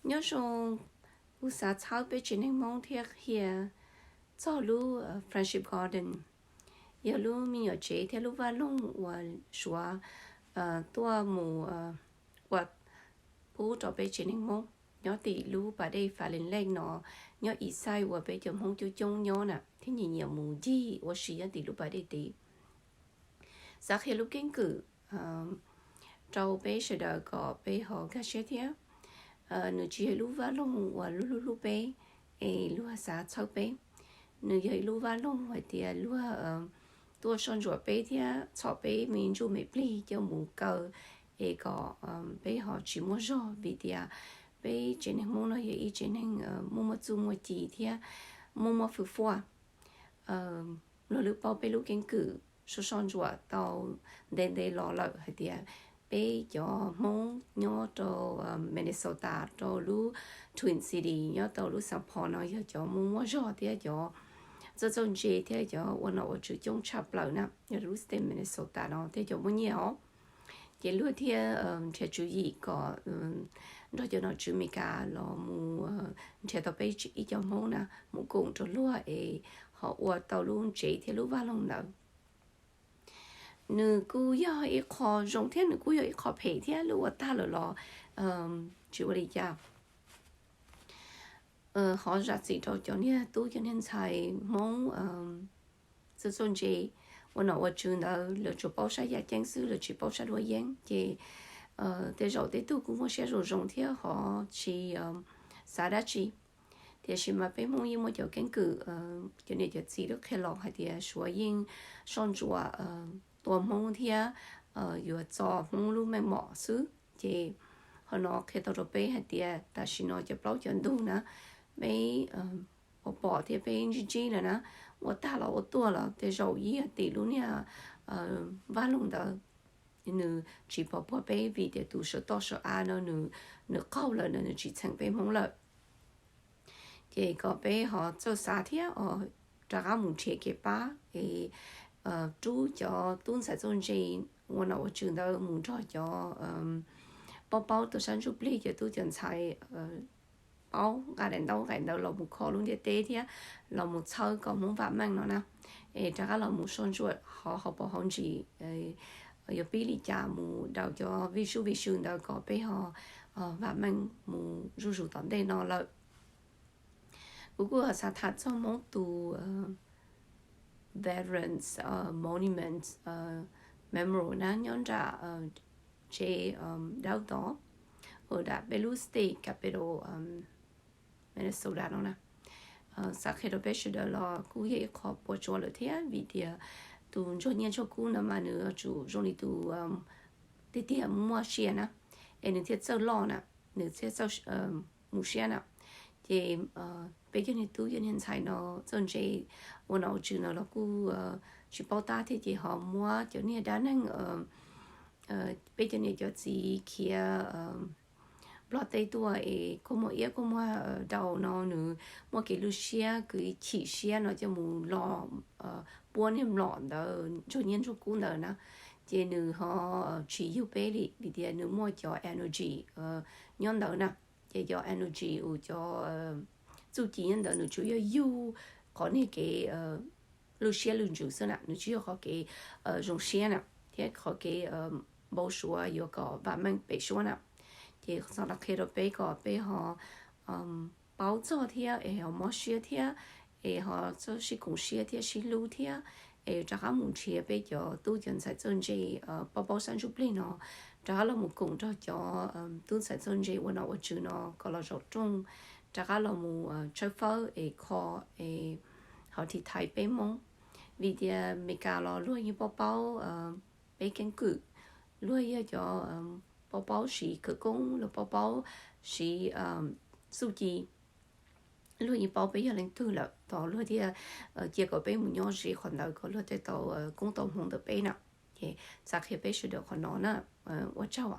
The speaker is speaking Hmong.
Nyob zoo, kuv xav txhawb peb tsev neeg Hmoob thiab qhia txog lub Friendship Garden, yog lub me nyuam tsev thiab lub vaj loog uas Suav tuaj mus ua pub rau peb tsev neeg Hmoob nyob tim lub pas dej Falen Lake no, nyob Eastside uas peb cov Hmoob coob coob nyob na, thiab nyiam nyiam mus ncig ua si nyob tim lub pas dej tid. Xav qhia lub keeb kwm rau peb sawv daws kom peb ho nkag siab thiab. Nws tsis yog ib lub vaj loog uas luag hlub hlub peb es luag xav txhawb peb. Nws yog ib lub vaj loog hais tias luag tuaj soj ntsuam peb thiab txhom peb me ntsuj me plig coj mus kaw es kom peb ho tsis muaj zog, vim tias peb tsev neeg Hmoob no yog ib tsev neeg muaj muaj txuj muaj ci thiab muaj muaj fwj fuaj. Luag lub paub peb lub keeb kwm soj soj ntsuam tau ntev ntev los lawm hais tias peb cov Hmoob nyob rau Minnesota, rau lub Twin City, nyob rau lub Saint Paul no yog cov muaj muaj zog thiab cov txawj txawj ntse thiab cov ua nom ua tswv coob tshaj plaws na, yog lub state Minnesota no thiab cov muaj nyiaj os. Ces luag thiaj nrhiav tswv yim kom nrog cov nom tswv Amelikas los mus nrhiav tau peb ib co Hmoob na mus koom rau luag es ho ua tau lub tsev thiab lub vaj loog ntawd. Nws kuj yog ib qho zoo thiab nws kuj yog ib qho phem thiab, lub ua tag lawm los tsis ua li cas. Ho zam txim rau cov niag tub cov niag ntxhais Hmoob txawj txawj ntse ua nom ua tswv ntawd, lawv tsuas paub saib yaj ceeb xwb, lawv tsis paub saib duab yeeb, ces tej zaum tej tug kuj muaj siab zoo zoo thiab ho tsis xav dab tsi. Tiam sis mas peb Hmoob yeej muaj cov keeb kwm, cov niam cov txiv lub qhia los hais tias Suav yeej soj ntsuam tua Hmoob thiab yuav txo Hmoob lub meej mom xwb. Ces qhov no qhia tau rau peb hais tias tam sim no cov plaub cov ntug na, peb pom pom thiab peb ntsib ntsib lawm na, ua tag los ua tuag los tej zaum yeej yog tim lub niag vaj loog ntawd nws tsis pov puag peb, vim tias tus sawv toj sawv av no nws qaug lawm no, nws tsis txheem peb Hmoob lawm. Ces kom peb ho txawj xav thiab rov qab mus nrhiav kev pab es rub cov tub ntxhais txawj ntse ua nom ua tswv ntawd mus nrog cov paub paub tau sab ntsuj plig, cov tub cov ntxhais paub nqa daim ntaub nqaim ntawd los mus kho lub ntiaj teb thiab los mus txhawb kom Hmoob vam meej no na, es rov qab los mus soj ntsuam hauv paus hauv ntsis, yuav pib li cas mus daws cov vij sub vij sw ntawd kom peb ho vam meej mus zuj zus tom ntej no lawm. Kuv kuj xav tham txog Hmoob tus Veterans Monument Memorial na, nyob nram tsev dawb tod, nram peb lub state capital Minnesota no na. Xav qhia rau peb sawv daws los kuj yog ib qho puas tsuaj lawm thiab, vim tias tus ntsuag nyiaj ntsuag kub no mas nws yuav tsum zoo li tus tiag tiag muaj sia na, es nws thiaj txawj loj na, nws thiaj txawj mus siab na. Ces peb cov niag tub cov niag ntxhais no txawj ntse ua nom ua tswv no los kuj tsis paub tab thiab, ces ho muab cov niag dab neeg, peb cov niam cov txiv khiav Nplog teb tuaj es kua muag iab kua muag daus no nws muaj kev lwj siab kwv chim siab no coj mus los puab niag mlom ntawd ntsuag nyiaj ntsuag kub ntawd na, ces nws ho tsis yug peb li, vim tias nws muaj cov energy nyob ntawd na. Ces cov energy uas cov txuj ci nyob ntawd nws tsuas yog yug qhov niag kev lwj siab lwj ntsws xwb na, nws tsis yog qhov kev zoo siab na, thiab qhov kev npau suav yuav kom vam meej pem suab na. Ces txog los qhia rau peb kom peb ho paub txog thiab es ho mob siab thiab es ho txawj sib koom siab thiab sib hlub thiab es rov qab mus nrhiav peb cov tub cov ntxhais txawj ntse paub paub sab ntsuj plig no rov qab los mus koom nrog cov tub ntxhais txawj ntse ua nom ua tswv no kom los zaum rooj, rov qab los mus tshawb fawb es kho es ho tiv thaiv peb Hmoob. Vim tias Meskas los luag yeej paub paub peb keeb kwm, luag yog cov paub paub siv khawv koob, luag paub paub siv txuj ci, luag yeej paub peb yog leej twg lawm, tos luag thiaj cia kom peb mus nyob ze qhov ntawd kom luag thiaj tau koob tau hmoov ntawm peb na. Ces xav qhia peb sawv daws qhov no na, ua tsaug.